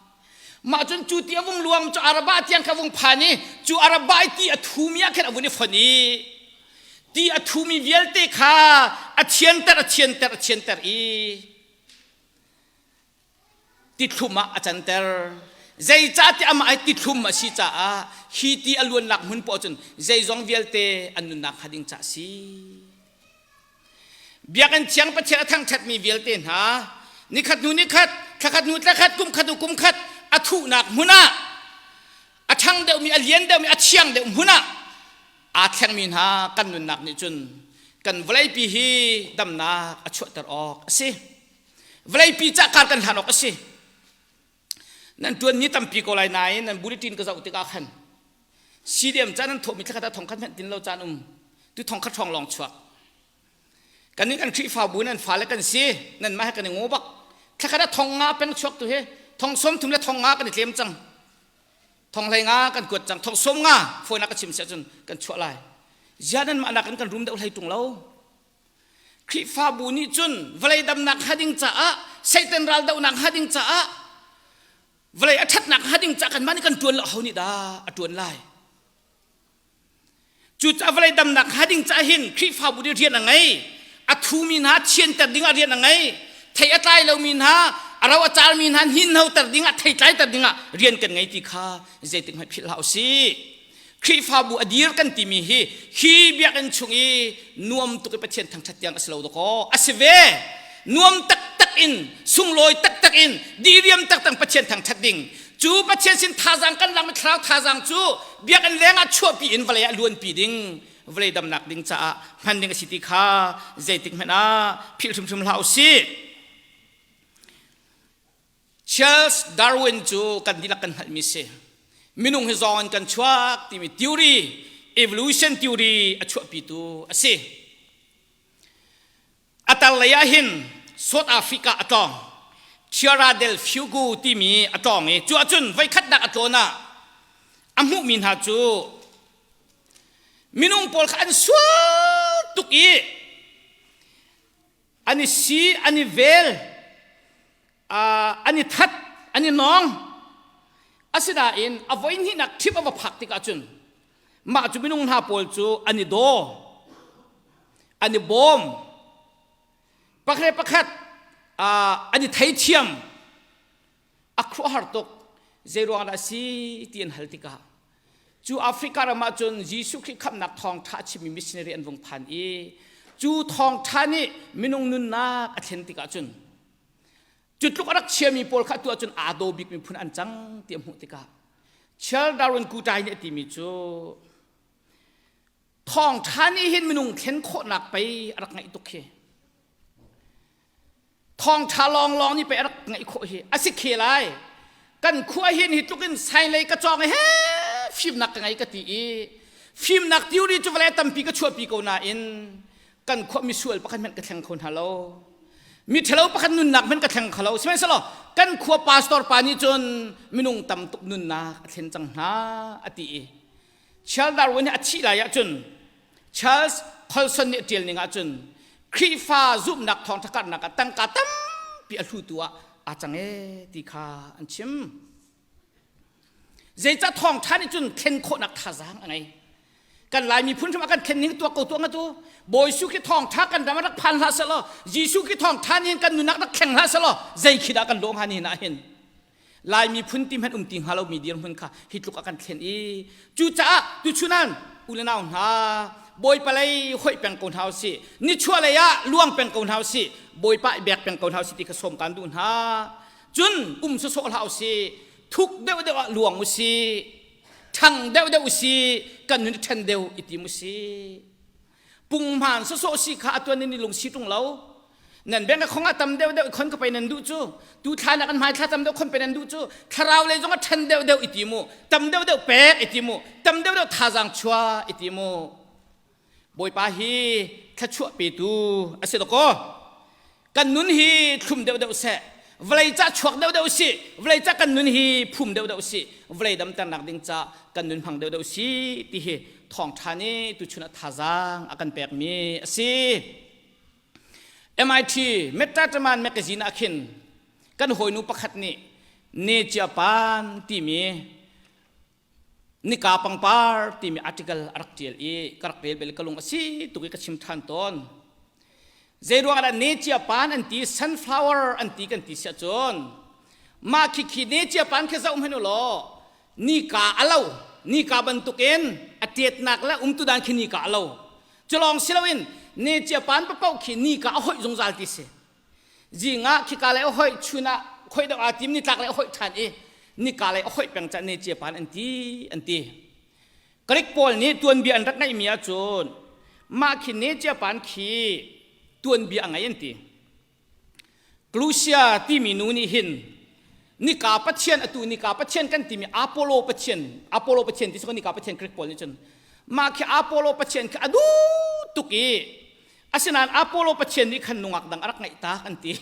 Mah cun cu ti a vung luang cu Araba tiang kha vung phan i cu Araba i ti a thumi ah khin a vun i fon i ti a thumi vialte kha a thianter a thianter a thianter i tithlum ah a canter. Zeicahtiah amah hi tithlum a si caah hi ti a luannak hmun poah cun zeizong vialte an nunnak hnga ding ca a si. Biakinn thiang Pathian a thangṭhatmi vialte hna nikhat hnu nikhat, thlakhat hnu thlakhat, kumkhat hnu kumkhat a thuhnak hmun ah a ṭhang deuhmi, a lian deuhmi, a thiang deuh hmun ah aa thlengmi hna kan nunnak nih cun kan vawleipi hi damnak a chuahter awk a si. Vawleipi cah kar kan hlan awk a si. Nan ṭuanmi tampi ko lai nain nan bulletin ka zoh tikah khan CDM ca nan thawhmi thlakhat ah thong khat hmanh tin lo caan um tu thong khat hrawng lawng chuak. Kan nih kan Khrihfabu nan fale kan si nan mah he kan i ngaw bak. Thlakhat ah thong nga peng chuak tu hi thong sawm thum le thong nga kan i tlem cang. Thong hlei nga kan kuat cang. Thong sawm nga fawinak ka chim siah cun kan chuah lai. Zia nan mah nakin kan rum deuh hlei ṭung lo. Khrihfabu nih cun vawlei damnak hnga ding caah Satan raldohnak hnga ding caah vawlei a ṭhatnak hnga ding caah kanmah nih kan ṭuan lo ho nih dah a ṭuan lai cucaah vawlei damnak hnga ding caah hin Khrihfabu nih rian a ngei a thumi hna thianter dingah rian a ngei thei a tlai lomi hna a ro a carmi hna hninhnoter dingah thei tlaiter dingah rian kan ngei ti kha zeitik hmanh philh hlah usih Khrihfabu a dir kan timi hi hi biakinn chung i nuam tuk i Pathian thangṭhat tiang a si lo dawkaw a si ve nuam taktak in sunglawi taktak in diriam taktak Pathian thangṭhat ding cu Pathian sin thazaang kan lakmi thlarau thazaang cu biakinn leng ah chuahpi in vawlei ah luanpi ding vawlei damnak ding caah hman ding a si ti kha zeitik hmanh ah philh hrimhrim hlah usih Charles Darwin cu kan dihlak kan hngalhmi si. Minung hi zawng in kan chuak timi theory, evolution theory a chuahpitu a si. A tarlei ah hin South Africa a tlawng. Tierra del Fuego timi a tlawng i cu ahcun voikhatnak a tlawn ah a hmuhmi hna cu minung pawl kha an sual tuk i an i si an i vel an i that an i nawng asinain a voi hnihnak ṭhip a va phak tikah cun mah cu minung hna pawl cu an i daw an i bawm pakhat le pakhat an i theithiam a khuahar tuk zeiruang dah a si ti an hal tikah cu Africa ram ah cun Jesuh Khrih khamhnak thawngṭha a chimmi missionary an vung phan i cu thawngṭha nih minung nunnak a thlen tikah cun. Cu tluk a rak chiami pawl kha tu ahcun aa daw bikmi phun an cang ti a hmuh tikah Charles Darwin Kutai nih a timi cu thawngṭha nih hin minung thlen khawhnak pei a rak ngeih tuk hi. Thawngṭha lawnglawng nih pei a rak ngeih khawh hi. A si khe lai. Kan khua hin hi tluk in sailei ka cawng i he fimnak ka ngei ka ti i fimnak theory cu vawlei tampi ka chuahpi ko nain kan khua misual pakhat hmanh ka thleng kho hna lo mi ṭhalo pakhat nunnak hmanh ka thleng kho lo sihmanhsehlaw kan khua pastor pa nih cun minung tam tuk nunnak a thlen cang hna a ti i Charles Darwin nih a thih lai ahcun Charles Colson nih a ṭial ning ahcun Khrihfa zumhnak thawngṭha karhnak ah tangka tampi a hlutu ah aa cang ee ti kha an chim. Zeicah thawngṭha nih cun thlen khawhnak thazaang a ngei. Kan Lai miphun hrim ah kan thlen ning tuak ko tuah ngatu. Bawi Jesuh khi thawngṭha kan ram ah rak phan hlah seh law Jesuh khi thawngṭha nih kan nunnak rak thleng hlah seh law zei khi dah kan lawh hnga ni hin ah hin. Lai miphun ti hmanh um ti hnga lomi dirhmun kha hi tluk a kan thlen i cucaah tuchun u le nau hna Bawipa lei hoih peng ko hna usih nichuah lei ah luang peng ko hna usih Bawipa i bek peng ko hna usih ti kha sawm kaan duh hna. Cun um sawsawh hlah usih thuk deuhdeuh ah luang usih ṭhang deuhdeuh usih kan nun i ṭhen deuh i tim usih punghman sawsawh si kha atuan in i lungsi ṭung lo nan beng ka khong ah tam deuhdeuh i khon ka pei nan duh cu tu thla nak an hmai thla tam deuh khon pe nan duh cu thlarau lei zong a ṭhen deuhdeuh i ti mu tam deuhdeuh pek i ti mu tam deuhdeuh thazaang chuah i ti mu Bawipa hi thluachuah petu a si dawkaw kan nun hi thlum deuhdeuh seh vawlei ca chuak deuhdeuh si vawlei ca kan nun hi phum deuhdeuh si vawlei damternak ding ca kan nun hmang deuhdeuh si ti hi thawngṭha nih tuchun ah thazaang a kan pekmi a si MIT Metataman magazine ah khin kan hawinu pakhat nih Ne Chia Pan timi Nika pangpar timi article a rak ṭial i ka rak rel bel ka lung a si tuk i ka chim ṭhan tawn. Zeiruang ah dah necia pan an ti sunflower an ti kan ti siah cun mah khikhi necia pan khi zoh hmanh u law nika a lo nika bantukin a ṭetnak le umtu dan khi nika a lo cu lawng si loin necia pan paoh khi nika a hoih zungzal ti si Zing ah khika lei a hoih chun ah khoih deuh aa tim nitlak lei a hoih ṭhan i nika lei a hoih peng cah ne ciapan an ti an ti. Greek pawl nih tuanbia an rak ngeihmi ahcun mah khi ne ciapan khi tuanbia a ngei an ti. Clusia timi nu nih hin nika pathian atu nika pathian kan timi Apollo pathian Apollo pathian ti nika pathian Greek pawl nih cun mah khi Apollo pathian khi a duh tuk i Asinain Apollo pathian nih khan nungak dang a rak ngeih tak an ti.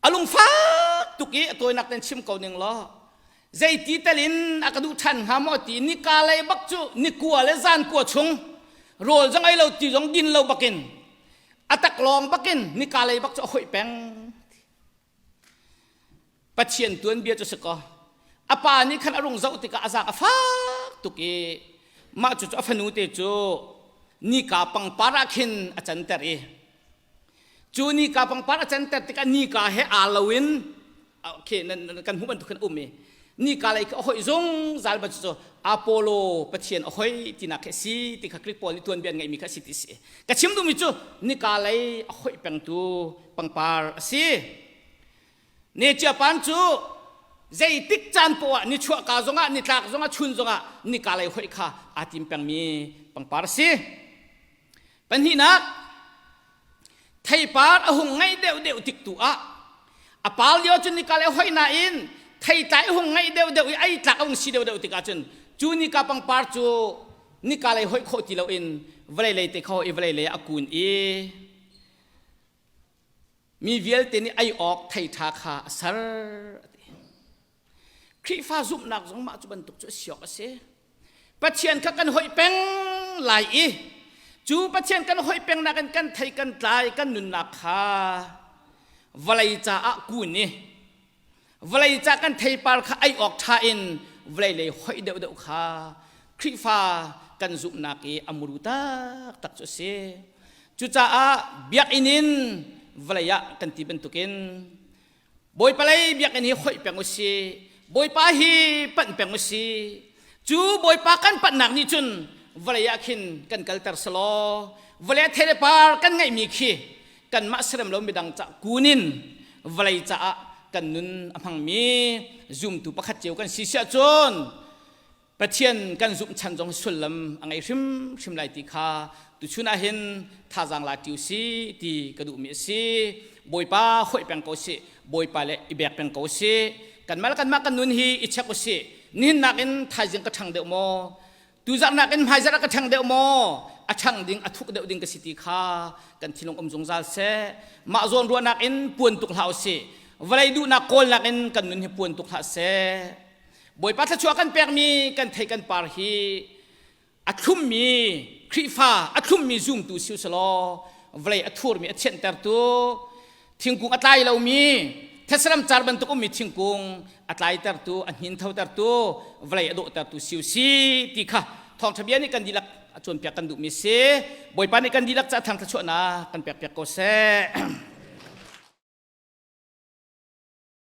A lungfak tuk i a tawinak ten chim ko ning law zeiti tal in a ka duh ṭhan hnga maw ti nika lei bak cu nikua le zan kua chung rawl zong ei lo ti zong din lo bakin a taklawng bakin nika lei bak cu a hoih peng. Pathian tuanbia cu si kaw a pa nih khan a rung zoh tikah a zaang a fak tuk i mah cu cu a fanu te cu nika pangpar ah khin a canter i cu nika pangpar a canter tikah nika he aa lo in okay, kan hmuh bantuk khin a um i nika lei khi a hoih zungzal ban cu Apollo pathian a hoi tinak khi a si ti kha Greek pawl nih tuanbia an ngeihmi kha a si ti si ka chim duhmi cu nika lei a hoih pengtu pangpar a si Nechiapan cu zeitik caan poah nichuahka zongah nitlak zongah chun zongah nika lei hoih kha aa tim pengmi pangpar a si. Pahnihnak theipar a hung ngeih deuhdeuh tik tu ah a par lio cun nika lei hoih nain theitlai a hung ngeih deuhdeuh i ei tlak a hung si deuhdeuh tikah cun cu nika pangpar cu nika lei hoih khawh ti loin vawlei lei te kha i vawlei lei ah a kun i Mi vialte nih ei awk thei ṭha kha a ser a ti. Khrihfa zumhnak zong mah cu bantuk cu a si awk a si. Pathian kha kan hoih peng lai i cu Pathian kan hoih pengnak in kan thei kan tlai kan nunnak kha vawlei caah kun i vawlei ca kan theipar kha ei awk ṭha in vawlei lei hoih deuhdeuh kha Khrihfa kan zumhnak i a muru taktak cu a si. Cucaah biakinn in vawlei ah kan ti bantukin Bawipa lei biakinn hi hoih peng u si, Bawipa hi panh peng u si. Cu Bawipa kan panhnak nih cun vawlei ah khin kan kalter selaw vawlei a thei le par kan ngeihmi khi kanmah serem lo midang cah kun in Vawlei caah kan nun a hmangmi zumtu pakhat cio kan si siah cun Pathian kan zumh chan zong sullam a ngei hrimhrim lai ti kha tuchun ah hin thazaang la ṭi si ti ka duhmi a si. Bawipa hoih peng ko sih, Bawipa le i bek peng ko sih. Kanmah le kanmah kan nun hi i check u sih. Nihin nakin thaizing ka ṭhang deuh maw? Tuzarh nakin hmaizarh ah ka ṭhang deuh maw? A ṭhang ding, a thuk deuh ding ka si ti kha kan thinlung um zungzal seh. Mah zawn ruahnak in puan tuk hlah u sih. Vawlei duhnak kawlnak in kan nun hi puan tuk hlah seh. Bawipa thluachuah kan pekmi kan thei kan par hi a thlummi Khrihfa a thlummi zumtu si usalaw vawlei a thurmi a thianhtertu thingkung a tlai lomi thesram car bantuk ummi thingkung a tlaitertu a hnin-thotertu vawlei a dawhtertu si usi ti kha thawngṭha bia nih kan dihlak a cawnpiak kan duhmi si. Bawipa nih kan dihlak ca thang thluachuahnak kan pekpiak ko seh.